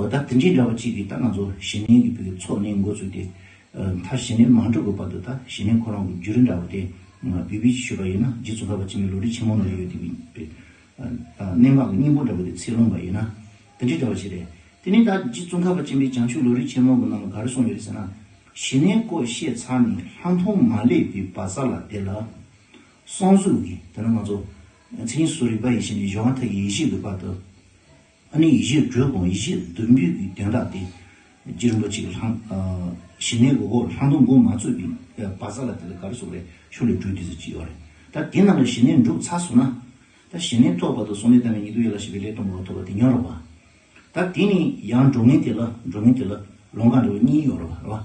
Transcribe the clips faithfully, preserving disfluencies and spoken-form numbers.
ད་དེ་འདྲའི་འདྲ་བ་གཅིག་གིས་ད་ང་ཚོ་ཞི་གནས་ཀྱི་བོད་ཀྱི་ཚོགས་གནས་འགོ་ཚུགས་ཏེ། མཐར་ཞི་གནས་མ་གྲུབ་ཀྱི་བར་དུ་ད་ཞི་གནས་ཁོ་རང་གི་བརྒྱུད་རིམ་འདྲ་བ་དེ་བོད་པའི་ཞུས་པ་ཡིན་ན་རྗེ་ཙོང་ཁ་པ་ཆེན་པོའི་ལོ་རྒྱུས་ཆེན་མོ་ནང་ལ་ཡོད་དེ་བའི་གནད་འགག་གི་སྙིང་པོ་འདྲ་བ་དེ་ཚིག་ལོངས་པ་ཡིན་ན་དེ་འདྲའི་འདྲ་བ་ཞིག་རེད། དེ་ནས་ད་རྗེ་ཙོང་ཁ་པ་ཆེན་པོའི་བྱང་ཆུབ་ལམ་རིམ་ཆེན་མོ་གི་ནང་ལ་ག་རེ་གསུངས་ཡོད་རེད་ཟེར་ན། ཞི་གནས་སྐོར་བཤད་ཚར་ནས་ལྷག་མཐོང་མ་སླེབས་པའི་བར་ས་ལ་དེ་ལ། གསང་གཟུགས་ཀྱི་དེ་ནི་ང་ཚོ་མཚན་ཉིད་སོ་སོར་རིག་པ་ཡེ་ཤེས་ནས་གཞོགས་མཐའ་ཡེ་ཤེས་ཀྱི་བར་དུ། ཨ་ནི་ཡེ་ཤེས་དྲུག་དང་ཡེ་ཤེས་བདུན་པོའི་གི་དོན་དག་དེ། རྗེ་རིན་པོ་ཆེ་གི་ལྷང་། ཞི་གནས་ཀྱི་འོག་ལྷག་མཐོང་འགོ་མ་ཚུགས་པའི་བར་ས་ལ་དེ་ལ་ག་རེ་ཟེར་རེད། ཤུགས་ལས་སྤྲུལ་དུས་སུ་ཅི་ཡོད་རེད། ད་དེ་ནང་ལ་ཞི་གནས་འགྲུབ་ཚར་སོང་ན། ད་ཞི་གནས་ཐོབ་པ་དང་གསུང་ལས་བཏང་བའི་ཉེ་དུ་ཡོད་ལ་ཞེས་པའི་ལས་སྟོན་པ་ཐོབ་པ་དེ་ཉོན་རུང་བ། ད་དེ་ནི་ཡང་འགྲོ་ངན་དེ་ལ་འགྲོ་ངན་དེ་ལ་ལོང་ག་འདྲ་བ་གཉིས་ཡོད་རེད་བ། རེད་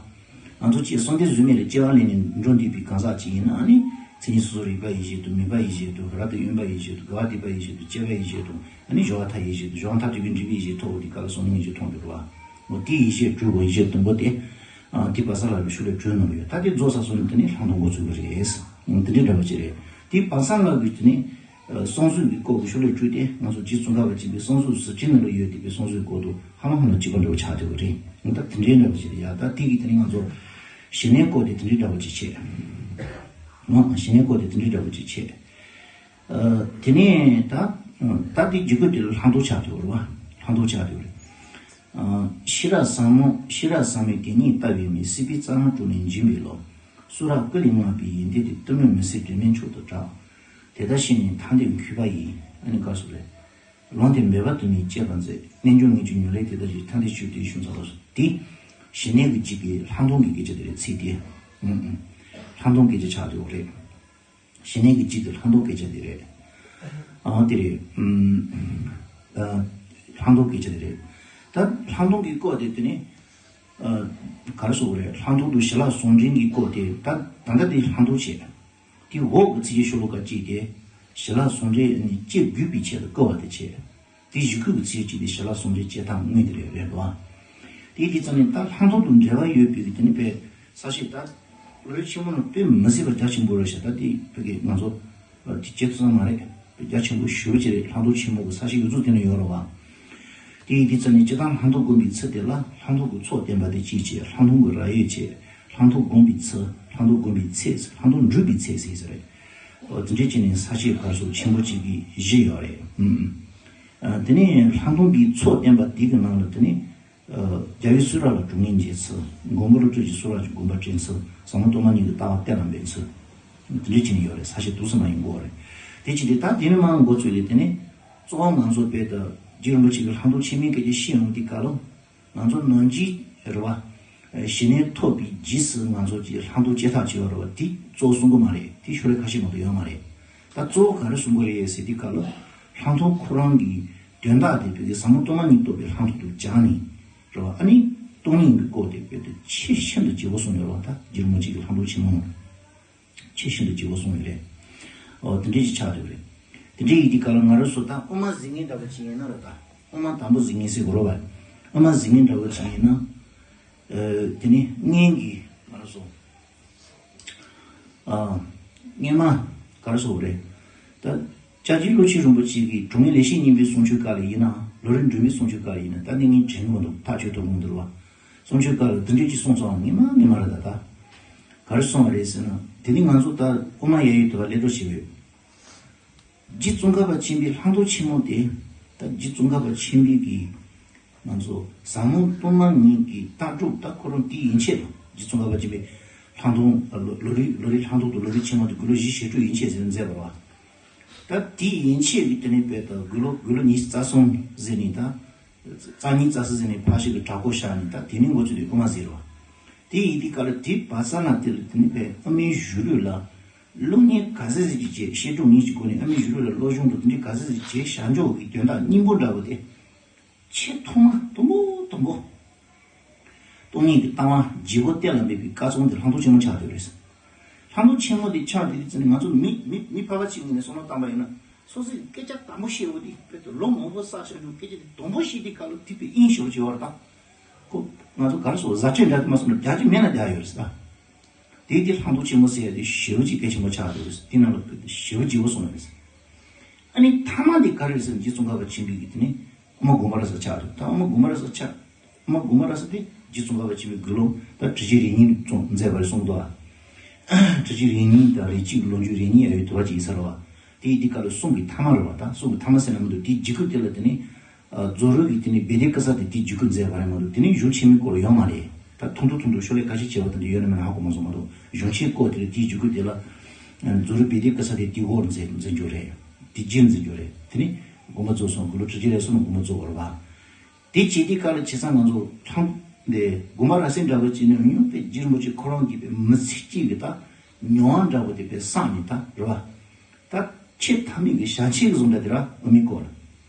བ། ང་ཚོ་ཅིག་གསང་བདེ་གཟུགས་མེད་ལ་སྐྱེ་བ་ལེན་ནས་འགྲོ་འདོད་པའི་གང་ཟག་ཅིག་ཡིན་ན་ཨ་ནི་མཚན་ཉིད་སོ་སོར་རིག་པ་ཡེ་ཤེས་དང་མུན་པ་ཡེ་ཤེས་དང་རབ་ཏུ་དབེན་པ་ཡེ་ཤེས་དང་དགའ་བ་སྡིག་པ་ཡེ་ཤེས་དང་སྐྱེ་བ་ཡེ་ཤེས་དང་ཨ་ནི་གཞོགས་མཐའ་ཡེ་ཤེས་དང་གཞོགས་མཐའ་དུས་ཀྱི་འབྲས་བུ་ཡེ་ཤེས་ཐོབ་པ་དེ་ག་ལ་སོགས་ལ་ངེས་ཀྱི་མཐོང་འདུག་རེད་བ། འོ་དེ་ཡེ་ཤེས་དྲུག་གོ་ཡེ་ཤེས་བདུན་པོ་དེ། དེ་བར་ས་ལ་ལུ་ཤུགས་ལས་གྲོལ་གནང་གི་ཡོད། ད་དེ་རྫོགས་ས་སོང་ནས་དེ་ནས་ལྷག་མཐོང་འགོ་ཚུགས་པ་རེད། དེ་འདྲའི་འདྲ་བ་ཅིག་རེད། དེ་བར་ས་ལ་གི་དེ་ནས། གསང་གསུམ་གྱི་སྐོར་གྱི་ཤུགས་ལས་བྲུས་ཏེ་ང་ཚོ་རྗེ་ཙོང་ཁ་པ་ཆེན་པོའི་གསང་གསུམ་ཟུར་ཁྲིད་ནང་ལ་ཡོད་བསྡད་པའི་གསང་གསུམ་སྐོར་དུ་ཧ་ལམ་ཧ་ལམ་གཅིག་པ་འདྲ་བོ་ཆགས་བསྡད་པ་རེད། ད་དེ་འདྲའི་འདྲ་བོ་ཞིག་རེད་ཡ། ད་དེ་གི་དེ་ནི་ང་ཚོ་ཞི་གནས་སྐོར་དེ་དེ་འདྲའི་འདྲ་བོ་ཅིག་བྱས། ང་ཞི་གནས་སྐོར་དེ་དེ་འདྲའི་འདྲ་བོ་ཅིག་བྱས། དེ་ནས་ད་ད་དེ་རྒྱུད་སྐུད་དེ་ལ་ལྷག་མཐོང་ཆགས་བསྡད་པ་རེད་བ། ལྷག་མཐོང་ཆགས་བསྡད་པ་རེད། ཤེས་རབ་ཟབ་མོ་ཤེས་རབ་ཟབ་མོའི་དེ་ཉིད་ལྟ་བའི་མིག་སྲིད་པའི་རྩ་རླུང་དྲུངས་ནས་འབྱིན་པའི་བློ། གསུང་རབ་ཀུན་ལས་བསྔགས་པའི་ཡོན་ཏན་དེ་གཏི་མུག་མུན་སེལ་སྒྲོན་མེའི་མཆོག་ཏུ་གྲགས། དེ་ལྟར་ཤེས་ནས་ཐར་འདོད་གུས་པ་ཡིས། ཨ་ནི་ག་སོགས་རེད། ལུང་དེ་འབད་པ་དུ་མས་དཔྱད་པར་མཛད། རྣལ་འབྱོར་ངེས་ཀྱི་མྱུར་ལས་དེ་ལྟར་བཞེད། ཐར་འདོད་ཆོས་ཀྱི་གཞུང་ཚང་ལ་སོགས་དེ། ཞི་གནས་ཀྱི་རྒྱུད་ཀྱི་ལྷག་མཐོང་གི་སྐད་ཆ་དེ་རེད་ཚིག་དེ། ཨུམ་ཨུམ། ལྷག་མཐོང་སྐད་ཆ་ཆགས་འདུག་རེད། ཞི་གནས་ཀྱི་རྒྱུད་དེ་ལྷག་མཐོང་སྐད་ཆ་དེ་རེད། ཨང་དེ་རེད། ཨུམ། ཨ། ལྷག་མཐོང་སྐད་ཆ་དེ་རེད། ད་ལྷག་མཐོང་གི་སྐོར་དེ་དེ་ནི། ཨ། ག་རེ་ཟེར་དགོས་རེད། ལྷག་མཐོང་དང་ཞི་ལྷག་ཟུང་འབྲེལ་གྱི་སྐོར་དེ་ད་ད་ལྟ་དེ་ལྷག་མཐོང་བྱས། དེའི་འོག་གི་ཚིག་གི་ཤོ་ལོ་ཀ་གཅིག་དེ། ཞི་ལྷག་ཟུང་འབྲེལ་ནི་སྐྱེ་དགོས་པའི་ཆེད་དུ་བསྐུལ་བ་དེ་བྱས། དེ་གཞུག་གུ་གི་ཚིག་གཅིག་དེ་ཞི་ལྷག་ཟུང་འབྲེལ་སྐྱེ་ཐབས་དངོས་དེ་རེད་རེད་དོ། དེ་དེ་ཙམ་ནས་ད་ལྷག་མཐོང་དང་འབྲེལ་བ་ཡོད་པའི་གི་དེ་ནི་པའི་ས་ཞིག་ད། ལོ་རྒྱུས་ཆེན་མོ་ནང་དཔེ་མི་སྲིད་པར་རྒྱ་ཆེན་པོ་རེད་ཤག་ད་དེ་བོད་ཀྱི་ང་ཚོ་དེ་བྱེད་ཐུབ་ས་མ་རེད། དཔེ་རྒྱ་ཆེན་པོ་ཞེ་པོ་ཅིག་རེད། ལྷག་མཐོང་ཆེན་མོ་གི་ས་ཞིག་ཡོད་ཚུལ་དེ་ནི་ཡོད་རེད་བ། དེ་ཡི་དེ་ཙམ་ནས་སྤྱིར་བཏང་ལྷག་མཐོང་སྒོམ་པའི་ཚུལ་དེ་ལ་ལྷག་མཐོང་གི་ཚོགས་བསྟན་པ་དེ་གཅིག་བྱས། ལྷག་མཐོང་གི་ར་ཡོད་བྱས། ལྷག་མཐོང་སྒོམ་པའི་ཚུལ། ལྷག་མཐོང་སྒོམ་པའི་ཚད། ལྷག་མཐོང་འགྲུབ་པའི་ཚད་ཟེར་ས་རེད། འོ་དེ་འདྲའི་ཅིག་ནས་ས་བཅད་གར་སོགས་ཆེན་པོ་གཅིག་གི་བཞི་ཡོད་རེད། ཨུམ། ཨ། དེ་ནས་ལྷག་མཐོང་གི་ཚོགས་བསྟན་པ་དེ་གི་ནང་ལ་དེ་ནས། ཨ། རྒྱལ་བའི་གསུང་རབ་ལ་དྲང་ངེས་འབྱེད་ཚུལ། མགོན་པོ་ཀླུ་སྒྲུབ་ཀྱི་གསུང་རབ་ཀྱི་དགོངས་པ་དྲན་ཚུལ། ཟབ་མོ་སྟོང་པ་ཉིད་ཀྱི་ལྟ་བ་གཏན་ལ་འབེབས་ཚུལ། དེ་འདྲའི་ཅིག་ནས་ཡོད་རེད། ས་བཅད་འདུག་སེ་མ་ཡིན་དགོས་རེད། དེ་ཅི་སྟེ་ད་དེ་ནས་མར་འགོ་ཚུགས་ཏེ་དེ་ནས། གཙོ་བོ་ང་ཚོ་དཔེ་ད་རྗེ་རིན་པོ་ཆེ་གི་ལྷག་མཐོང་ཆེན་མོའི་སྐད་ཆ་བཤད་ཡོང་དུས་སྐབས་ལ། ང་ཚོ་ནང་བཞིན་རེད་བ། ཞི་གནས་ཐོབ་པའི་རྗེས་སུ་ང་ཚོ་གི་ལྷག་མཐོང་སྐྱེ་ཐབས་བྱེད་པ་རེད་བ། དེ་གཙོ་བོ་གསུང་གི་མ་རེད། དེ་ཤོ་ལོ་ཀ་ཁ་ཤས་མ་གཏོགས་ཡོད་མ་རེད། ད་གཙོ་བོ་ག་རེ་གསུང་གི་རེད་ཟེར་དུས་སྐབས་ལ། ལྷག་མཐོང་ཁོ་རང་གི་དོན་དག་དེ་བོད་ཀྱི་ཟབ་མོ་སྟོང་པ་ཉིད་རྟོགས་པའི་ལྷག་མཐོང་དུ་སྦྱངས་ནས་རེད་བ། ཨ་ནི་སྟོང་ཉིད་ཀྱི་སྐོར་དེ་བོད་དུ་ཆེས་ཤིན་ཏུ་ལྗིད་པོ་གསུངས་ཡོད་རེད་བ། ད་རྗེ་རིན་པོ་ཆེ་གི་ལྷག་མཐོང་ཆེན་མོ། ཆེས་ཤིན་ཏུ་ལྗིད་པོ་གསུངས་ཡོད་རེད། ཨོ་དེ་འདྲའི་ཞིག་ཆགས་འདུག་རེད། དེ་འདྲའི་ཡིན་དུས་སྐབས་ལ་ང་རང་ཚོ་ད་དབུ་མ་གཟིགས་མཁན་འདྲ་བོ་ཅིག་ཡིན་ན་རེད། ད་དབུ་མ་དང་པོ་གཟིགས་མཁན་ཟེར་དགོས་རེད་བ། དབུ་མ་གཟིགས་མཁན་འདྲ་བོ་ཅིག་ཡིན་ན། ཨ། དེ་ནི་སྔོན་གྱི་ང་རང་ཚོ། ཨ། སྔོན་མ་ག་རེ་ཟེར་དགོས་རེད། ད་སྐྱབས་རྗེ་ཀླུ་ཆེན་རིན་པོ་ཆེ་གིས་དྲང་ངེས་ལེགས་བཤད་སྙིང་པོའི་གསུང་ཆོས་སྐབས་ལ་ཡིན་ན། ལམ་རིམ་སྒྲོན་མེའི་གསུང་ཆོས་སྐབས་ལ་ཡིན་ན། ད་ནི་ངས་དྲན་གྱི་མི་འདུག་ཐག་ཆོད་ཐུབ་ཀྱི་མི་འདུག་རེད་བ། གསུང་ཆོས་སྐབས་ལ་འདི་འདྲས་ཅིག་གསུངས་སོང་། སྔོན་མ་སྔོན་མ་རེད། ད་ད་ག་རེ་གསུངས་པ་རེད་ཟེར་ན། དེ་ནི་ང་ཚོ་ད་དབུ་མ་ཡ་ཡི་དུ་བ་ལས་འགྲོ་བྱེད་པའི་རྗེ་ཙོང་ཁ་པ་ཆེན་པོའི་ལྷག་མཐོང་ཆེན་མོ་དེ། ད་རྗེ་ཙོང་ཁ་པ་ཆེན་པོའི་གི་ང་ཚོ་ཟབ་མོ་སྟོང་པ་ཉིད་ཀྱི་ལྟ་གྲུབ། ད་ཁོ་རང་དེའི་ཡན་ཆད་ལ་རྗེ་ཙོང་ཁ་པ་ཆེན་པོའི་ལྷག་མཐོང་ལོ་ལོ་རིམ་ལོ་རིམ་ལྷག་མཐོང་དང་ལམ་རིམ་ཆེན་མོ་དེ་དགུང་ལོ་བཞི་ཞེ་དྲུག་ཡན་ཆད་ཟེར་མཛད་པ་རེད་བ། ད་དེའི་ཡན་ཆད་ཀྱི་དེ་ནས་དཔེ་ད་དགུང་ལོ་དགུང་ལོ་ཉི་ཤུ་རྩ་གསུམ་ཟེར་ནས། ད་རྩ་གཉིས་རྩ་གསུམ་ཟེར་ནས་ཕར་ཞིག་གི་གྲྭ་སྐོར་བཞག་ནས། ད་དེ་ནས་འགོ་བཙུགས་ཏེ་དབུ་མ་ཟེར་བ། དེ་ཡིན་དུས་སྐབས་ལ་དེ་བར་ས་ན་དེ་ལ་དེ་ནས་དཔེ་དབུ་མའི་གཞུང་ལུགས་ལ་སློབ་གཉེར་ག་ཚད་ཟིག་ཅིག་བྱས། བཤད་སྒྲུབ་གཉིས་ཀྱི་སྒོ་ནས་དབུ་མའི་གཞུང་ལུགས་ལ་སློབ་སྦྱོང་དང་དེ་འདྲའི་ག་ཚད་ཟིག་བྱས་བཞག་འཇོག་གི་དོན་དག་སྙིང་པོ་འདྲ་བོ་དེ། ཆེས་ཐོག་མ་དང་པོ་དང་པོ། སྟོང་ཉིད་ཀྱི་ལྟ་བ་ལྗིད་པོ་གཏན་ལ་འབེབས་པའི་སྐབས་ཙམ་དེ་ལྷག་མཐོང་ཆེན་མོ་ཆགས་བསྡད་རེད། ལྷག་མཐོང་ཆེན་མོ་དེ་ཆགས་བསྡད་དུས་ཙམ་ནས་ང་ཚོ་མི་མི་མི་ཕལ་པ་ཅིག་ངོས་ནས་བསམ་བློ་བཏང་པ་ཡིན་ན། སོ་སོའི་སྐད་ཆ་དང་པོ་བཤད་འོ་དེ་དཔེ་དེ་ལོ་མང་པོ་བསགས་བཞག་རྒྱུ་སྐད་ཆ་དེ་དང་པོ་བཤད་དུས་སྐབས་ལ་དེ་དཔེ་དབྱིངས་ཞེ་པོ་ཅིག་ཡོད་རེད་ད། ཁོ་ང་ཚོ་ག་རེ་ཟེར། ཟ་འཕྲུག་འདྲ་དེ་མ་སོང་ན་རྒྱག་རྒྱུ་མེད་ན་རྒྱག་ཡོད་རེད་ད། དེ་དེ་ལྷག་མཐོང་ཆེན་མོ་ཟེར་ཡ་དེ་ཞེ་པོ་ཅིག་གལ་ཆེན་པོ་ཆགས་འདུག་དེ་ནང་ལ་དཔེ་དེ་ཞེ་པོ་ལྗིད་པོ་སོང་ཡོད་རེད། ཨ་ནི་མཐའ་མ་དེ་ག་རེ་རེད་ཟེར་ན། རྗེ་ཙོང་ཁ་པ་ཆེན་པོའི་གི་དེ་ནི་དབུ་མ་དགོངས་པ་རབ་གསལ་ཆགས་འདུག་ད་དབུ་མ་དགོངས་པ་རབ་གསལ་ཆགས། མ་དགོངས་པ་རབ་གསལ་དེ་རྗེ་ཙོང་ཁ་པ་ཆེན་པོའི་དགེ་སློང་ད་ཁྲི་ཆེན་རེ་གཉིས་ཙོང་མཛད་པ་རེད་གསུངས་འདུག་ཨ། ཁྲི་ཆེན་རེ་གཉིས་དང་རེ་གཅིག་ལོ་རྒྱུས་རེ་གཉིས་ཡ་ཡོད་དུ་བ་ཅིག་ཡིན་ས་རེད་བ། དེ་ཡི་དེ་ག་ལ་གསུང་གི་ཐ་མ་རེད་བ། ད་གསུང་གི་ཐ་མ་ཟེར་ན་མི་འདུག་དེའི་རྗེས་ཁུལ་དེ་ལ་དེ་ནི་རྫོགས་རིམ་གྱི་དེ་ནི་བེ་ཏའི་གེ་སར་དེ་དེའི་རྗེས་ཁུལ་མཛད་པ་རེད་མ་གཏོགས་དེ་ནི་གཞུང་ཆེན་མོའི་སྐོར་ལ་ཡོད་མ་རེད། ད་ཐུང་ཐུང་ཐུང་ཐུང་ཤོ་ལོ་ཀ་ཁ་ཤས་བྱས་པ་དེ་འདྲ་ཡོད་ན་མེད་ན་ཧ་གོ་མ་སོང་མ་གཏོགས་གཞུང་ཆེན་སྐོར་དེ་ལ་དེའི་རྗེས་ཁུལ་དེ་ལ་རྫོགས་རིམ་བེ་ཏའི་གེ་སར་དེ་དེའི་འོག་མཛད་མཛད་རྒྱུ་རེད། དེ་རྗེས་མཛད་རྒྱུ་རེད། དེ་ནི་དགོངས་པ་རྫོགས་སོང་དགུང་ལོ་ཁྲི་ཆེན་རེད་སོང་ན་དགོངས་པ་རྫོགས་པ་རེད་བ། དེ་བྱེད་དུས་སྐབས་ལ་བྱས་ཙང་ང་ཚོ་ལྷང་དེ་དགོངས་པ་རབ་གསལ་འདྲ་བོ་བྱས་ནས་ཡང་དཔེ་རྗེ་རིན་པོ་ཆེ་ཁོ་རང་གིས་དཔེ་མི་ཚེ་གཅིག་གི་ད་མྱོང་བ་འདྲ་བོ་དེ་དཔེ་བསམ་ནས་ད་རེད་བ། ད་ཆེས་མཐའ་མའི་གི་ཞལ་ཆད་གི་བཟོ་འདྲ་དེ་ར་འོ་མའི་སྐོར་ལ།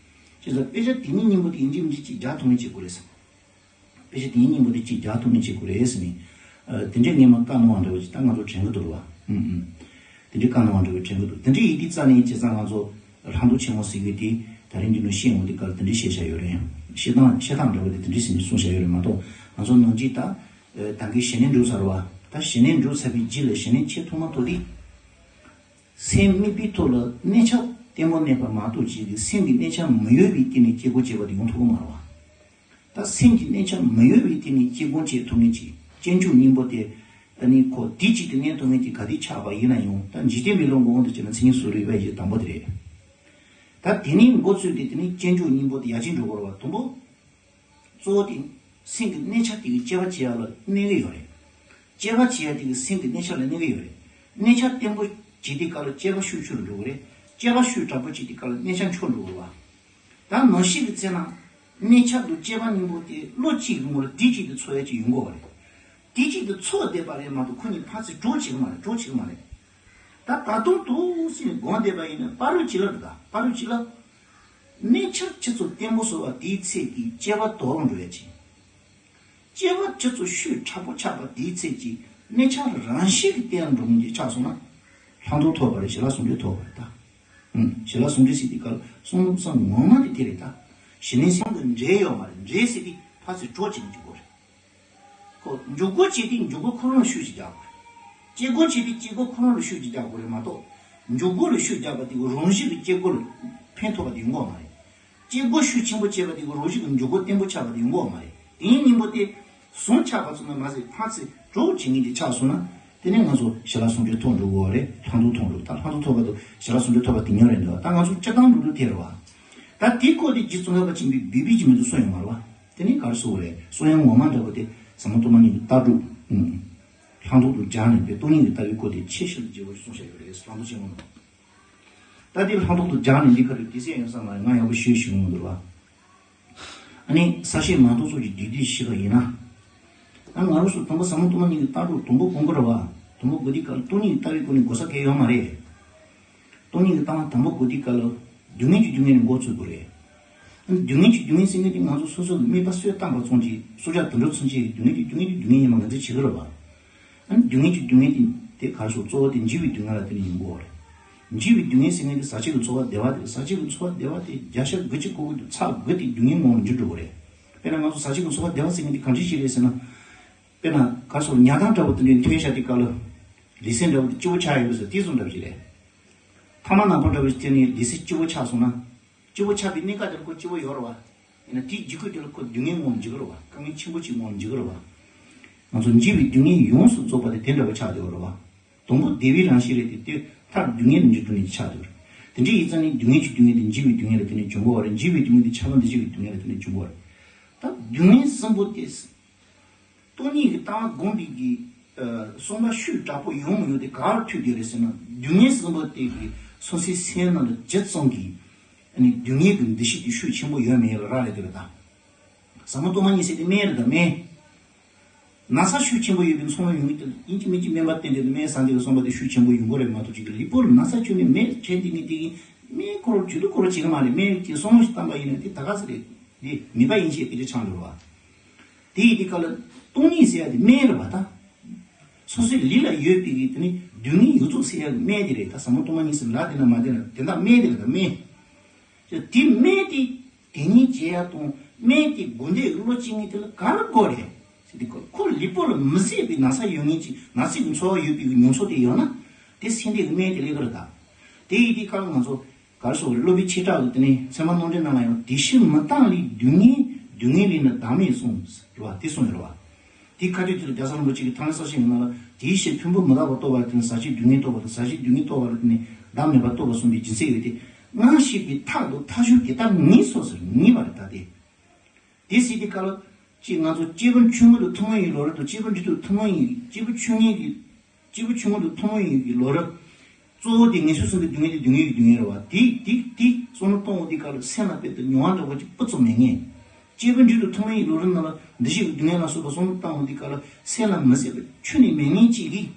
བྱས་ཙང་དཔེ་ཆ་དེ་ཉིད་སྙིང་པོ་དེ་ཡིན་གཅིག་མིན་གཅིག་ཅིག་རྒྱག་ཐུབ་མིན་བྱེད་དགོས་རེད་བསམ། དཔེ་ཆ་དེ་ཉིད་སྙིང་པོ་དེ་གཅིག་རྒྱག་ཐུབ་མིན་བྱེད་དགོས་རེད་ཟེར་ནས། དེ་འདྲའི་སྔས་མ་བཀའ་གནང་བ་འདྲ་བོ་ཅིག་ད་ང་ཚོ་དྲན་གི་འདུག་རེད་བ། ཨུམ་ཨུམ། དེ་འདྲའི་བཀའ་གནང་བ་འདྲ་བོ་དྲན་གི་འདུག་དེ་འདྲའི་ཡིན་དུས་རྩ་ནས་བྱས་ཙང་ང་ཚོ་ལྷག་མཐོང་ཆེན་མོ་ཟེར་གི་དེ་ད་རིང་འདི་ནས་བཤད་འོང་དུས་སྐབས་དེ་འདྲའི་བཤད་བྱ་ཡོད་རེད། བཤད་སྟངས་བཤད་སྟངས་འདྲ་བོ་དེ་དེ་འདྲའི་ཟིན་ནས་གསུངས་བྱ་ཡོད་རེད་མ་གཏོགས་ང་ཚོ་ནང་གཅིག་ད་ད་གིན་ཞི་གནས་འགྲུབ་ཚར་བ། ད་ཞི་གནས་འགྲུབ་ཚར་བའི་རྗེས་ལ་ཞི་གནས་ཆེས་ཐོག་མ་ཐོག་དེ་སེམས་དམིགས་པའི་ཐོག་ལ་གནས་ཆ་བརྟན་པོ་གནས་པ་མ་གཏོགས་ཅིག་གི་སེམས་ཀྱི་གནས་ཆ་མི་གཡོ་བའི་སྟེང་ནས་སྐྱེ་སྒོ་སྐྱེས་པ་དེ་ཡོང་ཐུབ་ཀྱི་མ་རེད་བ། ད་སེམས་ཀྱི་གནས་ཆ་མི་གཡོ་བའི་སྟེང་ནས་སྐྱེ་སྒོ་འབྱེད་ཐུབ་མཁན་གྱི་སྤྱོད་འཇུག་སྙིང་པོ་དེ། ཨ་ནི་ཁོ་དེ་གཅིག་ཏུ་གནས་ཐུབ་མཁན་གྱི་ག་དུས་ཆགས་པ་ཡིན་ན་ཡང་ད་འཇིག་རྟེན་པའི་ལོ་མགོ་དབང་དུ་བྱས་ན་མཚན་ཉིད་སུ་རེད་པ་ཡི་དང་པོ་དེ་རེད། ད་དེ་ནས་འགོ་བཙུགས་ཏེ་དེ་ནས་སྤྱོད་འཇུག་སྙིང་པོ་དེ་ཡར་རྒྱས་འགྲོ་དགོས་རེད་བ། དང་པོ། གཙོ་བོ་དེ་སེམས་ཀྱི་གནས་ཆ་དེ་གི་དཔྱད་པ་བྱེད་ཡ་ལ་གནས་ཀྱི་ཡོད་རེད། དཔྱད་པ་བྱེད་ཡ་དེ་གི་སེམས་ཀྱི་གནས་ཆ་ལ་གནས་ཀྱི་ཡོད་རེད། གནས་ཆ་བརྟན་པོ་བྱེད་དུས་སྐབས་ལ་དཔྱད་པ་ཤུགས་ཆེ་རུ་འགྲོ་གི་རེད། དཔྱད་པ་ཤུགས་དྲག་པོ་བྱེད་དུས་སྐབས་ལ་གནས་ཆ་འཕྱོར་འགྲོ་གི་རེད་བ། ད་ནང་བཞིན་གྱི་ཚེ་ན། གནས་ཆ་དང་དཔྱད་པ་གཉིས་པོ་དེ་བློ་གཅིག་གི་ངོ་ལ་དེ་གཅིག་ཏུ་འཚོ་ཡ་ཅིག་ཡོང་གི་རེད། དེ་གཅིག་ཏུ་འཚོ་བསྡད་པ་རེད་མ་གཏོགས་ཁོ་གཉིས་ཕར་ཚུར་འགྲོ་བྱེད་ཀྱི་མ་རེད། འགྲོ་བྱེད་ཀྱི་མ་རེད། ད་ད་དུང་དུ་སྲིད་ནས་དགོངས་བསྡད་པ་ཡིན་ན་བར་དུ་ཅི་ལ་འདུག་ད་བར་དུ་ཅི་ལ། གནས་ཆ་ཆུ་ཚོད་བརྟན་པོ་བཟོ་བ་དེའི་ཚེ་གི་དཔྱད་པ་དོག་འགྲོ་ཡ་ཅིག་དཔྱད་པ་ཆུ་ཚོད་ཤུགས་དྲག་པོ་ཆགས་པ་དེའི་ཚེ་གི་གནས་ཆ་རང་བཞིན་གྱི་བརྟན་འགྲོ་མཁན་ཅིག་ཆགས་སོང་ན། ལྷག་མཐོང་ཐོབ་པ་རེད། ཞི་ལྷག་ཟུང་འབྲེལ་ཐོབ་པ་རེད་ད། ཨུམ། ཞི་ལྷག་ཟུང་འབྲེལ་ཟེར་དུས་སྐབས་ལ་གསུང་རབ་གསང་ངོ་མ་དེ་དེ་རེད་ད། ཞི་གནས་སེམས་ཀྱི་འབྲེལ་ཡོད་མ་རེད། འབྲེལ་ཟེར་དུས་ཕར་ཚུར་གྲོགས་བྱེད་ཀྱི་འཇུག་དགོས་རེད། ཁོ་འཇུག་སྒོ་བྱེད་དུས་འཇུག་སྒོ་ཁོ་རང་ལ་ཤུགས་ཤིག་རྒྱག་དགོས་རེད། སྐྱེ་སྒོ་བྱེད་དུས་སྐྱེ་སྒོ་ཁོ་རང་ལ་ཤུགས་ཤིག་རྒྱག་དགོས་རེད་མ་གཏོགས། འཇུག་སྒོ་ལ་ཤུགས་རྒྱག་པ་དེ་གི་རང་བཞིན་གྱི་སྐྱེ་སྒོ་ལ་ཕན་ཐོགས་པ་དེ་ཡོང་གི་མ་རེད། སྐྱེ་སྒོ་ཤུགས་ཆེན་པོ་བྱས་པ་དེ་གི་རང་བཞིན་གྱི་འཇུག་སྒོ་བརྟན་པོ་ཆགས་པ་དེ་ཡོང་གི་མ་རེད། དེ་ཡིན་སྙིང་པོ་དེ་ཟུང་ཆགས་པ་ཙམ་ལ་མ་ཟད་ཕར་ཚུར་གྲོགས་བྱེད་མཁན་དེ་ཆགས་སོང་ན། དེ་ནས་ང་ཚོ་ཞི་ལྷག་ཟུང་འབྲེལ་ཐོབ་འགྲོ་དགོས་རེད། ལྷག་མཐོང་ཐོབ་འགྲོ། ད་ལྷག་མཐོང་ཐོབ་པ་དང་ཞི་ལྷག་ཟུང་འབྲེལ་ཐོབ་པ་དེ་མཉམ་རེད་འདུག་ད་ང་ཚོ་སྤྱིར་བཏང་འགྲོ་དུས་དེ་རེད་བ། ད་དེའི་སྐོར་དེ་རྗེ་ཙོང་ཁ་པ་ཆེན་པོས་བི་བི་ཇི་མི་འདུག་གསུངས་ཡོད་མ་རེད་བ། དེ་ནས་ག་རེ་གསུངས་པ་རེད། གསུང་དབྱངས་ངོ་མ་འདྲ་པོ་དེ་ཟབ་མོ་སྟོང་པ་ཉིད་ཀྱི་ལྟ་གྲུབ། ཨུམ། ལྷག་མཐོང་དང་སྦྱར་ནས་དཔེ་སྟོང་ཉིད་ཀྱི་ལྟ་བའི་སྐོར་དེ་ཆེས་ཤིན་ཏུ་རྒྱས་པོ་ཞིག་གསུངས་བཞག་ཡོད་རེད། ལྷག་མཐོང་ཆེན་མོ་ནང་། ད་དེ་ལྷག་མཐོང་དང་སྦྱར་ནས་འདི་ག་རེ་དེ་སྲིད་ཡོང་ས་མ་རེད། ང་ཡག་པོ་ཞུས་ཞུས་མི་འདུག་བ། ཨ་ནི་ས་སྐྱ་མང་ཐོག་སོགས་ཀྱི་རྒྱུད་སྡེ་ཞིག་ལ་ཡིན་ན། ད་ང་རང་ཚོ་དང་པོ་ཟབ་མོ་སྟོང་པ་ཉིད་ཀྱི་ལྟ་གྲུབ་དང་པོ་གོང་གི་རེད་བ། དང་པོ་དགོས་དུས་སྐབས་ལ་སྟོང་ཉིད་ཀྱི་ལྟ་བའི་སྒོ་ནས་གོ་ས་གང་ཡང་ཡོད་མ་རེད། སྟོང་ཉིད་ཀྱི་ལྟ་བ་དང་པོ་དགོས་དུས་སྐབས་ལ་རྒྱུ་མངོན་གྱི་རྒྱུ་མངོན་ནས་འགོ་ཚུགས་དགོས་རེད། ཨ་ནི་རྒྱུ་མངོན་གྱི་རྒྱུ་མངོན་ཟེར་མཁན་དེ་ང་ཚོ་སོ་སོ་གི་དམིགས་པ་གསོས་བཏང་པ་ཙམ་གྱིས་སྲོག་ཆགས་དུད་འགྲོ་ཚུན་ཆད་ཀྱི་རྒྱུ་མངོན་གྱི་རྒྱུ་མངོན་གྱི་རྒྱུ་མངོན་ཡིན་པ་ང་ཚོས་བྱེད་ཀྱི་རེད་བ། ཨ་ནི་རྒྱུ་མངོན་གྱི་རྒྱུ་མངོན་དེ་དེ་ག་རེ་ཟེར། གཙོ་བོ་དེ་འཇིག་པའི་རྒྱུ་མངོན་ལ་དེ་ནས་ཡོང་གི་ཡོད་རེད། འཇིག་པའི་རྒྱུ་མངོན་ཟེར་མཁན་དེ་ཟག་བཅས་ཀྱི་ཚོར་བ་བདེ་བ་དེ། ཟག་བཅས་ཀྱི་ཚོར་བ་བདེ་བ་དེ་བརྒྱ་ཆ་དགུ་བཅུ་གོ་དགུ་དེ་ཚ་དགུ་དེ་རྒྱུ་མངོན་ངོ་མ་འགྱུར་འགྲོ་གི་རེད། དཔེར་ན་ང་ཚོ་ཟག་བཅས་ཀྱི་ཚོར་བ་བདེ་བ་ཟེར་མཁན་དེ་གང་འདྲ་ཞིག་རེད་ཟེར་ན། དཔེར་ན་ག་རེ་ཟེར། ཉ་གདང་འདྲ་བོ་དེ་འདྲའི་ཐོན་བཞག་དུས་སྐབས་ལ། ལུས་སེམས་འདྲ་བོ་དེ་སྐྱིད་པོ་ཆགས་ཡོང་གི་ཟེར་དེ་ཚོ་འདྲ་བོ་ཞིག་རེད། ཐ་མག་ནག་པོ་འདྲ་བོ་ཞིག་བསྟེན་ནས་ལུས་སེམས་སྐྱིད་པོ་ཆགས་སོང་ན། སྐྱིད་པོ་ཆགས་པའི་གནས་སྐབས་དེར་ཁོ་སྐྱིད་པོ་ཡོད་རེད་བ། ཡིན་ན་དེའི་རྗེས་ཁུལ་དེ་ལ་ཁོ་སྡུག་བསྔལ་ངོམ་འཇུག་གི་རེད་བ། དཀའ་ངལ་ཆེན་པོ་ཅིག་ངོམ་འཇུག་གི་རེད་བ། ང་ཚོ་འཇིག་པའི་སྡུག་བསྔལ་ཡོངས་སུ་རྫོགས་པ་དེ་དེ་འདྲ་བ་ཆགས་བསྡད་ཡོད་རེད་བ། དང་པོ་བདེ་བའི་རང་བཞིན་རེད་དེ། དེ་མཐར་སྡུག་བསྔལ་ལ་འགྱུར་འགྲོ་ནས་ཆགས་བསྡད་ཡོད་རེད། དེ་འདྲ་ཡིན་ཙང་ནི་སྡུག་བསྔལ་གྱི་སྡུག་བསྔལ་དེ་འཇིག་པའི་སྡུག་བསྔལ་ལ་དེ་ནས་འབྱུང་གི་ཡོད་རེད། འཇིག་པའི་སྡུག་བསྔལ་དེ་ཆགས་པ་འདི་འཇིག་པའི་སྡུག་བསྔལ་ལ་དེ་ནས་འབྱུང་གི་ཡོད་རེད། ད་སྡུག་བསྔལ་གསུམ་པོ་དེ། སྟོང་ཉིད་ཀྱི་ལྟ་བ་སྒོམ་པའི་གི་ཨ་གསུངས་པ་ཤུགས་དྲག་པོ་ཡོང་མི་ཡོང་དེ་ག་རུ་ཐུག་བསྡད་རེད་ཟེར་ན། སྡུག་བསྔལ་གསུམ་པོ་དེ་གི་སོ་སོའི་སེམས་ནང་ལ་ཇི་ཙམ་གྱི་ཨ་ནི་སྡུག་བསྔལ་གྱི་འདུ་ཤེས་དེ་ཤུགས་ཆེན་པོ་ཡོད་མེད་ལ་རག་ལས་བསྡད་པ་དང་། ཟབ་མོ་སྟོང་པ་ཉིད་ཟེར་དེ་སྨན་རེད་ད། སྨན། ན་ཚ་ཤུགས་ཆེན་པོ་ཡོད་པའི་ཚོར་བ་ཡོང་གི་དེ་ཡིན་གཅིག་མིན་གཅིག་སྨན་པ་བསྟེན་དེ་སྨན་ཟ་འདི་གི་བསམ་པ་དེ་ཤུགས་ཆེན་པོ་ཡོང་གི་རེད་མ་གཏོགས། ཅིག་གི་ལུས་པོ་ལ་ན་ཚ་བྱུང་ནས་སྨན་དྲན་དེ་ནི་དེ་གི་སྨན་ཁོ་རང་བྱེད་དུ་ཁོ་རང་བྱེད་གི་མ་རེད། སྨན་གྱི་བསམ་བློ་ཞིག་བཏང་པ་ཡིན་ན་དེ་ད་ག་ཟེ་རེད། འདི་ནུས་པ་ཡིན་ཞེས་དེ་འདྲ་ཆགས་འགྲོ་བ། དེ་ཡི་དེ་ག་ལ་སྟོང་ཉིད་ཟེར་ཡ་དེ་སྨན་རེད་བ་ད། སོ་སོའི་ལུས་ལ་ཡོད་པའི་གི་དེ་ནི་སྡུག་བསྔལ་ཡོངས་རྫོགས་སེལ་ཡ་གི་སྨན་དེ་རེད། ད་ཟབ་མོ་སྟོང་པ་ཉིད་ཟེར་ལ་དེ་ན་མ་དེ་ན་དེ་དག་སྨན་དེ་རེད་ད་སྨན། དེ་སྨན་དེ་དེ་ཉིད་བྱེད་ཡ་དང་སྨན་དེ་དགོས་འདོད་བློ་ཅན་ངེས་དེ་ལ་ག་རེ་དགོས་རེད་ཟེར་དུས་སྐབས་ཁོ་ལུས་པོ་ལ་མི་བཟོད་པའི་ན་ཚ་ཡོད་མཁན་གྱི་ན་ཚའི་ཚོར་བ་ཡོད་པའི་གི་མྱོང་ཚོར་དེ་ཡོད་ན་དེ་སེལ་འདོད་ཀྱི་སྨན་དེ་ལས་ཀ་རེད་ད། དེ་ཡི་དེ་ག་ལ་ང་ཚོ་ག་རེ་ཟེར། སློབ་དཔོན་ཆོས་གྲགས་ཀྱིས་དེ་ནས་ཚད་མ་རྣམ་འགྲེལ་ནང་ལ་ཡང་དེ་བཞིན་མི་རྟག་ལས་སྡུག་བསྔལ་ སྡུག་བསྔལ་ལས་ནི་བདག་མེད་གསུངས་རེད་བ། དེ་གསུངས་ཡོད་རེད་བ། དེ་ཁ་ཐུག་དེ་ལ་རྒྱལ་བ་རིན་པོ་ཆེ་གིས་ཐང་ལྷ་གསལ་བྱེད་ཡི་ནང་ལ། དེའི་ཕྱིར་ཕུང་པོ་མི་རྟག་པ་རྟོགས་པ་ལ་བརྟེན་ནས་ཟག་བཅས་སྡུག་བསྔལ་རྟོགས་པ་དང་། ཟག་བཅས་སྡུག་བསྔལ་རྟོགས་པ་ལ་བརྟེན་ནས་བདག་མེད་པ་རྟོགས་པ་གསུངས་པའི་རྒྱུ་མཚན་ཡོད་དེ། སྔར་བཤད་པའི་ཐག་ཏུ་ཐག་ཆོད་དེ་ལྟར་ངེས་སོ་ཟེར། ངེས་པ་རེད་ད་དེ། དེ་སྲིད་དེ་ག་ལ། ཅེས་ང་ཚོ་སྐྱེས་བུ་ཆུང་ངུ་དང་ཐུན་མོང་བའི་བློ་རབ་དང་། སྐྱེས་བུ་འབྲིང་དང་ཐུན་མོང་བའི། སྐྱེས་བུ་ཆུང་ངུ་གི། སྐྱེས་བུ་ཆུང་ངུ་དང་ཐུན་མོང་བའི་གི་བློ་རབ། གཙོ་བོ་དེ་ངེས་སོ་ཟེར་གི་སྡུག་བསྔལ་དེ་སྡུག་བསྔལ་གྱི་སྡུག་བསྔལ་རེད་བ། དེ་དེ་དེ་བསམ་བློ་གཏོང་བ་དེ་ག་ལ་སེམས་ལ་དཔེ་དེ་མྱོང་བ་འདྲ་བ་ཅིག་སྤུ་ཙམ་མེད་ངེས། སྐྱེས་བུ་འབྲིང་དང་ཐུན་མོང་བའི་བློ་རབ་ནང་ལ་འདུ་ཤེས་ཀྱི་སྡུག་བསྔལ་ལ་སོགས་པ་བསམ་བློ་བཏང་བ་དེ་ག་ལ་སེམས་ལ་མི་བཟད་པ་ཁྱོན་ནས་མེད་ངེས་ཅིག་གིས།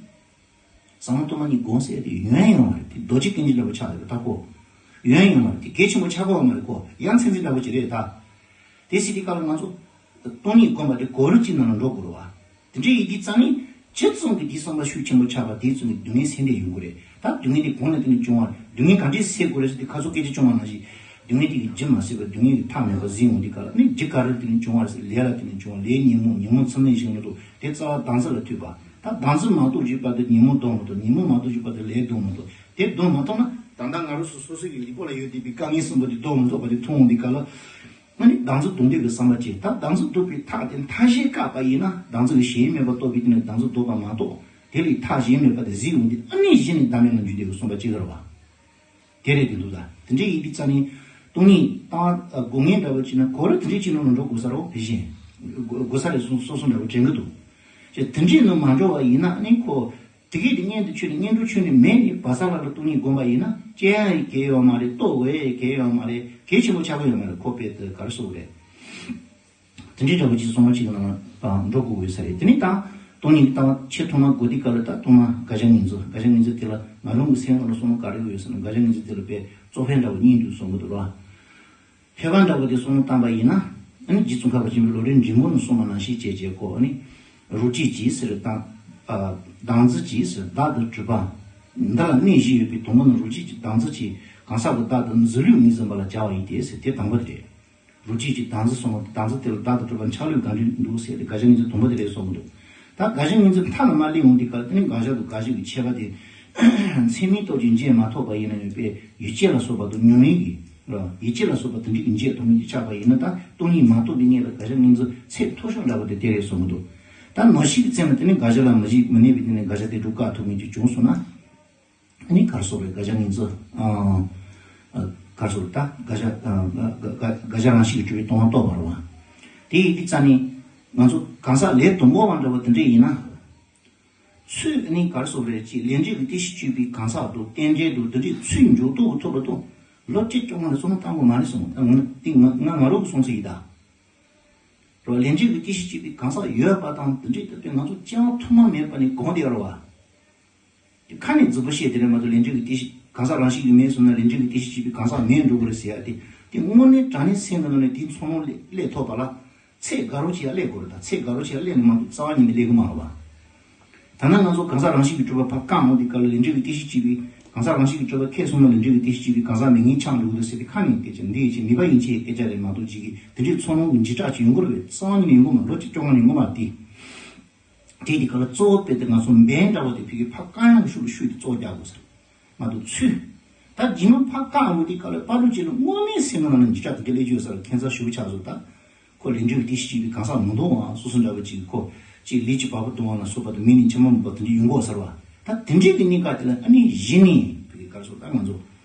ཟབ་མོ་སྟོང་པ་ཉིད་སྒོམ་ཟེར་དེ་ཡོན་ཡོད་མ་རེད། དེ་རྡོ་རྗེ་སྐད་འཇིགས་འདྲ་པོ་ཆགས་རེད་ད་ཁོ། ཡོན་ཡོད་མ་རེད། དེ་གལ་ཆེན་པོ་ཆགས་ཀྱི་ཡོད་མ་རེད་ཁོ། ཡ་མཚན་འཛིན་འདྲ་པོ་ཅིག་རེད་ད། དེ་སྲིད་དེ་ག་ལ་ང་ཚོ་སྟོང་ཉིད་སྒོམ་པ་དེ་གོ་རིམ་གཅིག་ནང་ལ་འགྲོ་དགོས་རེད་བ། དེ་འདྲ་ཡིན་དུས་ཙང་ནི་ཇི་ཙམ་གྱིས་དེའི་བསམ་པ་ཤུགས་ཆེན་པོ་ཆགས་པ་དེ་ཙམ་གྱིས་སྡུག་བསྔལ་སེལ་འདོད་ཡོང་གི་རེད། ད་སྡུག་བསྔལ་དེ་གང་ནས་དེ་ནས་བྱུང་བ། སྡུག་བསྔལ་ག་འདྲས་སེལ་དགོས་རེད་ཟེར་དུས་ཁ་སང་སྐད་ཆ་བྱུང་བ་ནང་བཞིན། སྡུག་བསྔལ་དེ་གི་རྒྱུ་མ་ཟད་པར་སྡུག་བསྔལ་གྱི་མཐའ་མེད་པར་གཟིགས་འོང་དུས་ག་ལ་ནི། རྒྱུ་ག་རེ་དེ་ནས་བྱུང་བ་རེད་ཟེར། ལས་ལ་དེ་ནས་བྱུང་བ། ལས་ཉོན་མོངས། ཉོན་མོངས་ཚུལ་ཁྲིམས་ཞིང་ལ་ལྟོས། དེ་རྩ་བ་བདག་འཛིན་ལ་ལྟོས་པ། ད་བདག་འཛིན་མ་རྟོགས་བྱས་བར་དུ་ཉོན་མོངས་ལྡོག་མི་ཐུབ། ཉོན་མོངས་མ་རྟོགས་བྱས་བར་དུ་ལས་ལྡོག་མི་ཐུབ། དེ་ལྡོག་མ་ཐུབ་ན་ད་ལྟ་ང་རང་ཚོ་སོ་སོ་གི་ལུས་པོ་ལ་ཡོད་བསྡད་པའི་དཀའ་ངལ་གསུམ་པོ་དེ་ལྡོག་མི་ཐུབ་པ་དེ་མཐོང་འོང་དུས་ག་ལ། ཨ་ནི་བདག་འཛིན་ལྡོག་འདོད་ཀྱི་བསམ་པ་སྐྱེ། ད་བདག་འཛིན་ལྡོག་པའི་ཐབས་དེ་མཐའ་གཞན་བཀག་པ་ཡིན་ན། བདག་འཛིན་གྱི་ཞེན་མེད་པར་རྟོགས་པའི་སྟེང་ནས་བདག་འཛིན་ལྡོག་པ་མ་གཏོགས། དེ་ལས་ཐབས་གཞན་མེད་པ་དེ་གཟིགས་འོང་དུས། ཨ་ནི་གཞི་ནས་བདག་མེད་ལ་འཇུག་འདོད་ཀྱི་བསམ་པ་སྐྱེ་གི་རེད་བ། དེ་རེད་དེ་འདུག་ད། དེ་འདྲ་ཡིན་དུས་ཙང་ནི་སྟོང་ཉིད་བཏང་སྒོམ་མཁན་འདྲ་བོ་བྱས་ན་གོ་རིམ་དེ་འདྲ་ཅིག་ནང་ལ་འགྲོ་དགོས་ས་རེད། དེ་བཞིན་དགོས་ས་རེད་སོ་སོ་འདྲ་བོ་དྲན་གི་འདུག། ཅེས་དེ་འདྲའི་ནང་མ་འགྲོ་བ་ཡིན་ན་ནི་ཁོ། དེ་གས་དེ་གཉེན་དུ་ཆུད་ནས། གཉེན་དུ་ཆུད་ནས་མེད་ནས་བག་ཚ་ལ་ལ་སྟོང་ཉིད་སྒོམ་པ་ཡིན་ན། སྐྱེ་ཡག་གི་གལ་ཡོད་མ་རེད། རྟོགས་དགོས་ཡག་གི་གལ་ཡོད་མ་རེད། གལ་ཆེན་པོ་ཆགས་ཀྱི་ཡོད་མ་རེད། ཁོ་དཔེ་དེ་ག་རེ་ཟེར་དགོས་རེད། དེ་འདྲའི་འདྲ་བོ་ཅིག་སོང་བ་ཅིག་ནང་ལ་འགྲོ་དགོས་ཡོད་ས་རེད། དེ་ནས་ད་སྟོང་ཉིད་ཀྱི་ལྟ་བ་ཆེས་ཐོག་མར་དགོས་དུས་ག་ལ། ད་ཐོག་མར་དགག་བྱ་ངེས་འཛིན། དགག་བྱ་ངེས་འཛིན་དེ་ལ་ང་རང་གི་སེམས་ནང་ལ་བསམ་བློ་ག་རེ་ཡོད་ཟེར་ན། དགག་བྱ་ངེས་འཛིན་དེ་ལ་དཔེ་གཙོ་ཕལ་འདྲ་བོ་གཉིས་འདུག་བསམ་གི་འདུག་ར། ཕལ་པ་འདྲ་བོ་དེ་བསམ་བློ་བཏང་པ་ཡིན་ན། ཨ་ནི་རྗེ་ཙོང་ཁ་པ་ཆེན་པོས་ལམ་རིམ་འབྲིང་པོ་ནང་གསུངས་པ་ནང་བཞིན་བྱས་བྱས་ཁོ། ཨ་ནི་རོ་སྐྱེས་ཀྱི་ཟེར་དང་། ཨ་བདག་འཛིན་གྱི་ཟེར། བདག་ཏུ་གྲུབ་པ། འདི་ལ་གནས་བཞི་ཡོད་པའི་དང་པོ་ནི་རོ་སྐྱེས་ཀྱི་བདག་འཛིན་གྱི་གང་ཟག་གི་བདག་ཏུ་འཛིན་ལུགས་ངོས་འཛིན་པ་ལ་བྱ་བ་ཡིན་ཏེ་ཟེར། དེ་དང་པོ་དེ་རེད། རོ་སྐྱེས་ཀྱི་བདག་འཛིན་གསུངས་པ། བདག་འཛིན་དེ་ལ་བདག་ཏུ་གྲུབ་པ་འཆར་ལུགས་ག་འདྲ་འདུག་ཟེར་ཏེ་དགག་བྱ་ངེས་འཛིན་དང་པོ་དེ་རེད་གསུངས་འདུག། ད་དགག་བྱ་ངེས་འཛིན་མཐའ་ལ་མར་སླེབས་འོང་དུས་ག་ལ། དེ་ནི་དགག་བྱ་དང་དགག་བྱེད་ཀྱི་ཁྱད་པར་དེ། མཚན་མའི་སྟོབས་ཀྱིས་འབྱེད་མ་ཐུབ་པ་ཡིན་ན་ཡང་དཔེ་ཡིད་ཆེས་ལ་སོགས་པ་དང་ཉོན་མོངས་ཀྱི་ར། ཡིད་ཆེས་ལ་སོགས་པ་དེ་འདྲ་གིས་འབྱེད་ཐུབ་མིན་གྱི་ཆགས་པ་ཡིན་ན། ད་སྟོང་ཉིད་མ་རྟོགས་པའི་གནས་ལ་དགག་བྱ་ངེས་འཛིན་ཚད་མཐོ་ཤོས་འདྲ་བོ་དེ་དེ་རེད་གསུངས་འདུག། ད་ནང་བཞིན་གྱི་ཚད་མ་དེ་ནི་དགག་བྱ་ལ་མི་གཞི་མི་གནས་པའི་སྟེང་ནས་དགག་བྱ་དེ་སྒྲུབ་བཀག་ཐུབ་མིན་གྱི་བྱུང་སོང་ན། ཨ་ནི་ག་རེ་ཟེར་དགོས་རེད། དགག་བྱ་ངེས་འཛིན། ཨ་ག་རེ་ཟེར་དགོས་རེད། ད་དགག་བྱ་ཨ་དགག་དགག་དགག་བྱ་རང་བཞིན་གྱིས་གྲུབ་པའི་སྟོང་པ་རྟོགས་པ་རེད་བ། དེ་ཡིན་དུས་ཙང་ནི་ང་ཚོ་གང་ཟག་ལས་དང་པོ་བ་འདྲ་བོ་དེ་འདྲ་ཡིན་ན། ཚུལ་ནི་ག་རེ་ཟེར་དགོས་རེད། ཅིག་ལས་འབྲས་ཀྱི་རྟེན་གཞི་གཅིག་པའི་གང་ཟག་དང་རྟེན་འབྲེལ་དང་དེ་འདྲའི་ཚུལ་འཇོག་ཐུབ་ཐུབ་པ་དང་། ལོ་གཅིག་བཅོ་ལྔ་ལ་བསམ་བློ་བཏང་དགོས་མ་རེད་གསུངས། ད་ང་འདི་ང་ང་ང་རང་གི་བསམ་ཚུལ་ཡིན་ད། རོ། ལས་འབྲས་ཀྱི་རྟེན་གཞི་གཅིག་པའི་གང་ཟག་ཡོད་པ་དང་། དེ་འདྲའི་ད་ལྟའི་ང་ཚོ་སྤྱི་བོ་ཐུར་མ་མེད་པ་ནས་གོང་དེ་ཡོད་རེད་བ། དེ་ཁ་ནས་རྫིག་པོ་བཤད་དེ་རེད་མ་གཏོགས། ལས་འབྲས་ཀྱི་རྟེན་གཞི་གང་ཟག་རང་བཞིན་གྱིས་མེད་གསུངས་ན། ལས་འབྲས་ཀྱི་རྟེན་གཞི་གཅིག་པའི་གང་ཟག་མེད་འགྲོ་གི་རེད་ཟེར་ཡ་དེ། དེ་དངོས་གནས་དྲང་གནས་སེམས་ཀྱི་ནང་ནས་དེ་ཚོར་སྣང་སླེབས་སླེབས་ཐུབ་པ་ལ། ཚད་དགའ་རབ་ཅིག་ཡ་སླེབས་དགོས་རེད་ད། ཚད་དགའ་རབ་ཅིག་ཡ་སླེབས་ནས་མ་གཏོགས་རྩ་བ་ཉིད་ནས་སླེབས་གི་མ་རེད་བ། ད་ནི་ང་ཚོ་གང་ཟག་རང་བཞིན་གྱིས་གྲུབ་པ་ཕར་བཀག་འོང་དུས་སྐབས་ལ། ལས་འབྲས་ཀྱི་རྟེན་གཞི་གཅིག་པའི་གང་ཟག་རང་བཞིན་གྱིས་གྲུབ་པ་ཁས་སོང་ན། ལས་འབྲས་ཀྱི་རྟེན་གཞི་གཅིག་པའི་གང་ཟག་མེད་མཁན་ཆགས་འགྲོ་གི་འདུག་ཟེར་ཏེ་ཁ་ནས་སྐད་ཆ་འདི་ཡིན་ཕྱིར་ནུས་པ་ཡིན་ཕྱིར་སྐད་ཆ་རེད་མ་གཏོགས། ཅིག་གིས་དེ་འདྲའི་ཚོར་སྣང་གི་འཇིགས་སྐྲག་ཅིག་ཡོང་གི་རེད་པས། རྩ་བ་ཉིད་ནས་ཡོང་གི་མ་རེད། ལོ་གཅིག་བཅོ་ལྔ་ནས་ཡོང་གི་མ་རེད་དེ། དེ་དེ་ག་ལ་གཙོ་བོ་དཔེ་དེ་ང་ཚོ་འབེན་འདྲ་བོ་དེ་ཕ་གི་ཕར་བཀག་ཡག་གི་ཤུགས་ལ་ཤུགས་དེ་གཙོ་བོ་རྒྱག་དགོས་ཟེར་མ་གཏོགས། ཚུལ། ད་རྗེས་མ་ཕར་བཀག་འོང་དུས་སྐབས་ལ་ཕར་ལོག་ཅིག་ལ་དངོས་གནས་སེམས་ནང་ལ་འཇིགས་སྐྲག་དེ་འདྲ་སླེབས་ཀྱི་ཡོད་ས་ལ་ཁྱད་མཚར་ཞེ་པོ་ཆགས་སོང་ད། ཁོ་ལས་འབྲས་ཀྱི་རྟེན་གཞི་གཅིག་པའི་གང་ཟག་མི་འདུག་ཨང་། སོ་སོ་འདྲ་བོ་ཅིག་གིས་ཁོ་ཅིག་ལུས་ཀྱི་བ་སྤུ་ལྡང་བ་ལ་སོགས་པ་དང་། མིག་ནས་མཆི་མ་མིད་པ་དེ་འདྲ་ཡོང་གི་ཡོད་ས་རེད་བ། ད་དེ་འདྲའི་གི་གནས་སྐབས་དེ་ལ་ཨ་ནི་གཞི་ནས་ཕ་གི་ག་རེ་ཟེར་དགོས་རེད། ད་ང་ཚོ་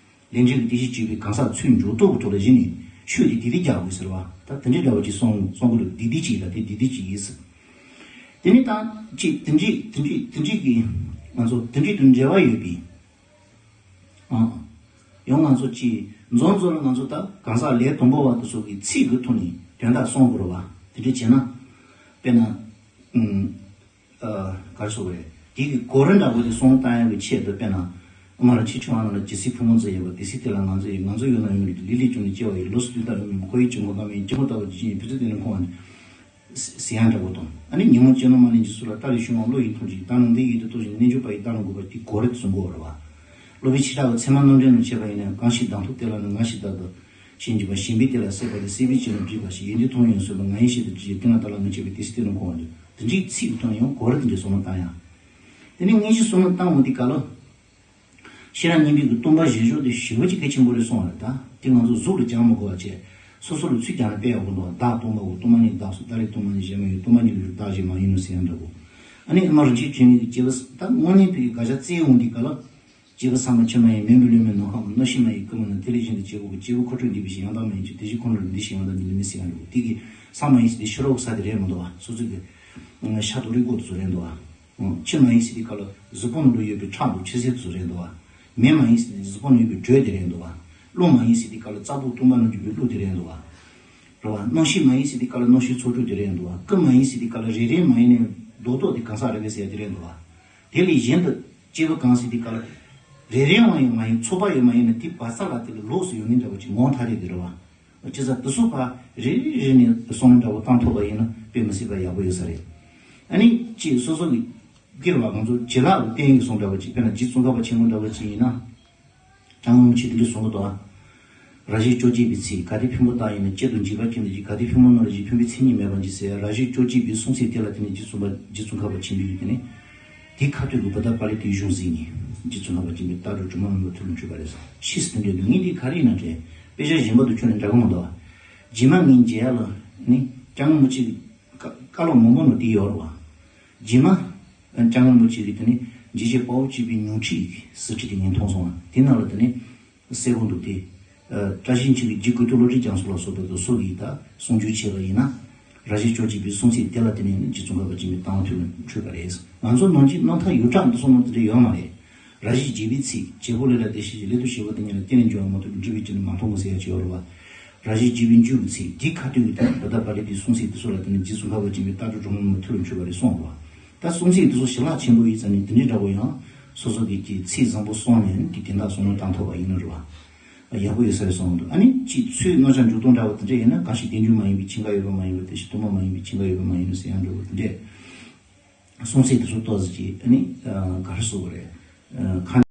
ལས་འབྲས་ཀྱི་རྟེན་གཞི་གཅིག་པའི་གང་ཟག་ཚུལ་འཇོག་ཐུབ་ཀྱི་ཐོག་ལ་གཞི་ནས་ཤུགས་དེ་དེ་དེ་རྒྱག་དགོས་ཟེར་བ། ད་དེ་འདྲའི་འདྲ་བོ་ཅིག་གསུང་གསུང་གི་འདུག། འདི་འདི་ཅིག་ལ་དེ་འདི་འདི་ཅིག་ཡིན་ཟེར། དེ་ནས་ད་ཅིག་དེ་འདྲའི་དེ་འདྲའི་དེ་འདྲའི་གི་ང་ཚོ་དེ་འདྲའི་དང་འབྲེལ་བ་ཡོད་པའི། ཨང་། ཡང་ང་ཚོ་ཅིག་མཚམས་མཚམས་ལ་ང་ཚོ་ད་གང་ཟག་ལས་དང་པོ་བ་དེ་ཚོ་གི་ཚིག་གི་ཐོག་ནས་དོན་དག་གསུང་དགོས་རེད་བ། དེ་འདྲ་བྱས་ན། དཔེར་ན། ཨུམ། ཨ་ག་རེ་ཟེར་དགོས་རེད། དེ་གི་གོ་རིམ་འདྲ་བོ་དེ་གསུང་བཏང་ཡག་གི་ཆེད་དུ། དཔེར་ན། ཨ་མ་ལ་ཆེ་ཆུང་ཨ་ན་ལ། ཇི་སྲིད་ཕུང་པོ་འཛིན་ཡོད་པ། དེ་སྲིད་དེ་ལ་ང་འཛིན་ཡོད། ང་ཚོ་ཡོད་ན་ཡོད་རེད། ལུས་ལས་བྱུང་ནས་སྐྱེ་བ་ཡི། ལུས་སུ་ལུས་རྟག་ཡོད་མིན། ཁོ་ཡི་བྱིང་རྒོད་ཀ་མེད་ཡིན། སྐྱེ་བོ་ལྟ་བུ་ཇི་བཞིན་ཡིན། ཕུན་སུམ་ཚོགས་ནས་ཁོང་ནས། ཟེར་ཡག་འདྲ་བོ་དང་། ཨ་ནི་ཉོན་མོངས་ཅན་ལ་མ་ལེན་ཅིག། སུ་ལ་ལྟ་རེ་ཞུ་འོང་བློ་ཡིས་མཐོང་ཅིག། ད་ནི་འདི་ཡིད་དུ་གཏོང་ཞིང་། རྣལ་འབྱོར་པ་ཡི་ལྟ་ལོང་དགོས་པ། དེ་གོ་རིམ་དེ་གསུང་གི་ཡོད་རེད་བ། སློབ་དཔོན་ཆོས་གྲགས་ཀྱི་ཚད་མ་རྣམ་འགྲེལ་ནང་བྱས་པ་ཡིན་ན། གང་ཞིག་གདངས་ཐོབ་དེ་ལ་ནི། ང་ཞེས་བདག་ཏུ་ཞེན་གྱུར་པ། ཞེན་པས་དེ་ལ་སྲེད་པ་ལས། སྲེད་པའི་རྐྱེན་ལ་སྒྲིབ་པ་ཞེས། ཡོན་ཏན་མཐོང་ཡང་སོས་པ། ང་ཡིན་ཞེས་བདག་ཏུ་འཛིན། དེ་ལ་བདག་ལ་མི་བྱེད་པས། དེ་སྲིད་དེ་ནི་འཁོར་བར་འགྲོ། དེ་འདྲའི་ཚིག་ཐོག་ནས་ཡང་གོ་རིམ་དེ་འདྲ་བསམ་བློ་བཏང་ཡག། དེ་ནས་དངོས་གཞི་བསམ་བློ་བཏང་འོང་དུས་སྐབས་ལ། ཤེས་རབ་སྙིང་པོའི་གི་སྟོང་པ་བཞི་སྦྱོར་དེ་ཞེ་པོ་ཅིག་གལ་ཆེན་པོ་རེད་གསུངས་པ་རེད་ད། དེ་ང་ཚོ་གཟུགས་ལ་སྦྱང་མི་དགོས་པ་བྱས། སོ་སོ་ལ་ཚུལ་ཀྱང་ལ་དཔེ་ཡག་པོ་འདུག་བ། བདག་སྟོང་པའོ། སྟོང་པ་ཉིད་བདག་སོ། ད་རེས་སྟོང་པ་ཉིད་གཞན་མ་ཡིན། སྟོང་པ་ཉིད་ལས་བརྒྱུད་བདག་གཞན་མ་ཡིན་ནོ་ཟེར་ཡང་འདྲ་བོ། ཨ་ནི་ཨ་མ་རིན་ཆེན་བྱོན་ནས་ཀྱི་སྐྱེས་བུ་ད་དངོས་གནས་བོད་ཀྱི་དགག་བྱ་བཙལ་འོང་དུས་སྐབས་ལ། སྐྱེས་བུ་ཚད་མ་ཕྱི་མ་ཡིན། མེ་མི་ལུས་མིན། ནམ་མཁའ་མིན། རྣམ་ཤེས་མ་ཡིན། སྐུ་མིན་ནོ། དེ་ལས་གཞན་དུ་སྐྱེ་བོ་གི། སྐྱེས་བུ་འཁོར་སྤྲུལ་འདས་པའི་ཕྱིར། ཡང་དག་མ་ཡིན་ཕྱིར། དེ་བཞིན་འཁོར་ནི་ལུས་འདས་ཕྱིར། ཡང་དག་ཉིད་ལས་མིན་ཟེར་ཡང་འདྲ་བོ། དེ་གི་ཚད་མ་ཡིན་ཟེར་དེ་ཕྱི་རོལ་གི་ས་དེ་རེད་མི་འདུག་བ། སོ་སོ་གི་ཤ་དོ་རི་སྐོར་དེ་ཚོ་རེད་འདུག་བ། ཕྱི་མ་ཡིན་ཟེར་དེ་ག་ལ་གཟུགས་པོ་ནང་དུ་ཡོད་པའི་ཁྲག་དང་ཆུ་སེར་དེ་ཚོ་རེད་འདུག་བ། མེ་མ་ཡིན་ཟེར་དེ་གཟུགས་པོ་ནང་ཡོད་པའི་དྲོད་དེ་རེད་འདུག་བ། རླུང་མ་ཡིན་ཟེར་དེ་ག་ལ་རྩ་བུག་སྟོང་པ་ནང་གི་ལུས་དེ་རེད་འདུག་བ། རེད་བ། རྣམ་ཤེས་མ་ཡིན་ཟེར་དེ་ག་ལ་རྣམ་ཤེས་ཚོགས་དྲུག་དེ་རེད་འདུག་བ། སྐུ་མ་ཡིན་ཟེར་དེ་ག་ལ་རེ་རེ་མ་ཡིན་ནས་རྡོག་རྡོག་དེ་གང་ཟག་རེད་པས་ཟེར་ཡ་དེ་རེད་འདུག་བ། དེ་ལས་གཞན་དུ་སྐྱེས་བུ་གང་ཟེར་དེ་ག་ལ་རེ་རེའང་ཡོད་མ་ཡིན། ཚོགས་པ་ཡོད་མ་ཡིན་ན་དེ་བར་ས་ལ་དེ་ལ་ལོགས་སུ་ཡོད་མིན་འདྲ་བོ་ཅིག་ངོ་ཐ་དད་དེ་རེད་བ། བྱས་ཙང་དེ་ཚོ་ཕར་རེ་རེ་རེ་ནས་བསམ་བློ་འདྲ་བོ་བཏང་ཐུབ་པ་ཡིན་ན་དཔེ་མི་སྲིད་པ་ཡག་པོ་ཡོད་ས་རེད། ཨ་ནི་ཅིག་སོ་སོ་གི་སྐྱེ་བ་ང་ཚོ་བྱིན་རླབས་ཀྱི་རྟེན་གྱི་གསུང་འདྲ་བོ་ཅིག་དཔེར་ན་རྗེ་ཙོང་ཁ་པ་ཆེན་པོ་འདྲ་བོ་ཅིག་ཡིན་ན། ཅང་མི་ཆོས་དེ་འདྲ་གསུང་གི་འདུག་ཨ། ར་བཞི་བཅོ་བརྒྱད་པའི་ཚིག་ག་དེ་ཕུང་པོ་ལྟར་ཡིན་ན། གཅེར་དུ་འཇིགས་པ་ཅན་དུ་འཇིགས། ག་དེ་ཕུང་པོ་རྣམས་ལ་འཇིགས། ཕུང་པོའི་མཚན་ཉིད་མེད་པར་འཇིགས་ཟེར་ཡ། ར་བཞི་བཅོ་བརྒྱད་པའི་གསུང་ཚིག་དེ་ལ་བརྟེན་ནས་རྗེ་ཙོང་པ་རྗེ་ཙོང་ཁ་པ་ཆེན་པོས་ཀྱིས་དེ་ནི། དེ་ཁ་ཐུག་གི་བུདྡྷ་པཱ་ལི་ཏའི་གཞུང་གཟིགས་ནས་རྗེ་ཙོང་ཁ་པ་ཆེན་པོའི་ལྟ་གྲུབ་གྲུབ་མ་མང་པོའི་མཐུ་ལ་འཆུགས་པ་རེད། ཕྱིས་སུ་དེ་འདྲའི་ངས་འདི་ག་རེ་ཡིན་ན་དྲན། དཔེ་ཆ་གཞན་པ་དང་ཁྱོན་ནས་འདྲ་གི་མ་འདུག་བ། རྗེས་མ་ངས་མཇལ་ཡ་ལ་ནི་ཅང་མི་གཅིག་བཀའ་སློབ་མང་པོ་ནང་དེ་ཡོད་རེད་བ། རྗེས་མ། ཨ། ཅང་རིན་པོ་ཆེ་གིས་དེ་ནི་འཇིགས་བྱེད་དཔའ་བོ་གཅིག་པའི་ཉུང་ཁྲིའི་ཟུར་ཁྲིད་དེ་ངས་མཐོང་སོང་བ། དེ་ནང་ལ་དེ་ནི་གསལ་པོ་འདུག་སྟེ། ཨ། བཀྲ་ཤིས་འཁྱིལ་གྱི་རྗེ་ཀུན་ཏུ་བློ་གྲོས་རྒྱ་མཚོ་ལ་སོགས་པ་དང་སོགས་ཀྱིས་ད་གསུང་བསྒྱུར་བྱས་པ་ཡིན་ན། ར་བཞི་བཅོ་བརྒྱད་པའི་གསུང་ཚིག་དེ་ལ་བརྟེན་ནས་ནི་རྗེ་ཙོང་ཁ་པ་ཆེན་པོའི་ལྟ་བ་མཐུ་ལ་འཆུགས་པ་རེད། ང་ཚོ་ནང་གི་རྣམ་ཐར་ཡོངས་གྲགས་འདི་ཚོ་ནང་དེ་འདྲ་ཡོད་མ་རེད། ར་བཞི་བརྒྱད་པའི་ཚིག་བྱེད་པོ་ལས་ལ་བདེ་གཤེགས་ཀྱི། སླད་དུ་བྱེད་པོ་དེ་ཉིད་ལ་བརྟེན་ནས་འབྱུང་བ་མ་ཐུབ་པའི་འབྲས་བུའི་རྒྱུ་ནི་མ་མཐོང་ངོ་ཟེར་ཡ་ཅིག་ཡོད་རེད་བ། ར་བཞི་བརྒྱད་པའི་མཇུག་གི་ཚིག་དེ་ཁ་ཐུག་གི་དོན་བུདྡྷ་པཱ་ལི་ཏའི་གསུང་ཚིག་དེ་ཚོ་ལ་བརྟེན་ནས་རྗེ་ཙོང་ཁ་པ་ཆེན་པོའི་ལྟ་གྲུབ་གྲུབ་མ་མང་པོའི་མཐུ་ལ་འཆུགས་པ་རེད་གསུངས་པ། ད་གསུང་ཚིག་དེ་ཚོ་ཞི་ལྷག་ཆེན་པོ་ཡིན་ཙང་ནི་དེ་འདྲའི་འདྲ་བོ་ཡང་སོ་སོ་གི་ཀྱི་ཚིག་བཟང་པོ་གསུངས་ནས་ཀྱི་དེ་འདྲ་བསམ་བློ་བཏང་ཐུབ་པ་ཡིན་ན་རེད་བ། ཡག་པོ་ཡོད་ས་རེད་གསུངས་འདུག་ཨ་ནི་ཅིག་ཚུལ་རྣམ་གཞག་འཇུག་སྟངས་འདྲ་བོ་དེ་འདྲ་ཡིན་ན། གང་ཞིག་རྟེན་འབྱུང་མ་ཡིན་པའི་ཕྱིར་འགའ་ཡོད་པ་མ་ཡིན་པ། དེ་བཞིན་སྟོང་པ་མ་ཡིན་པའི་ཕྱིར་འགའ་ཡོད་པ་མ་ཡིན་ནོ་ཟེར་ཡང་འདྲ་བོ་དེ་འདྲས། གསུང་ཚིག་དེ་ཚོ་ཏོག་ཙམ་ཅིག་ཨ་ནི་ག་རེ་ཟེར་དགོས་རེད། ཁ་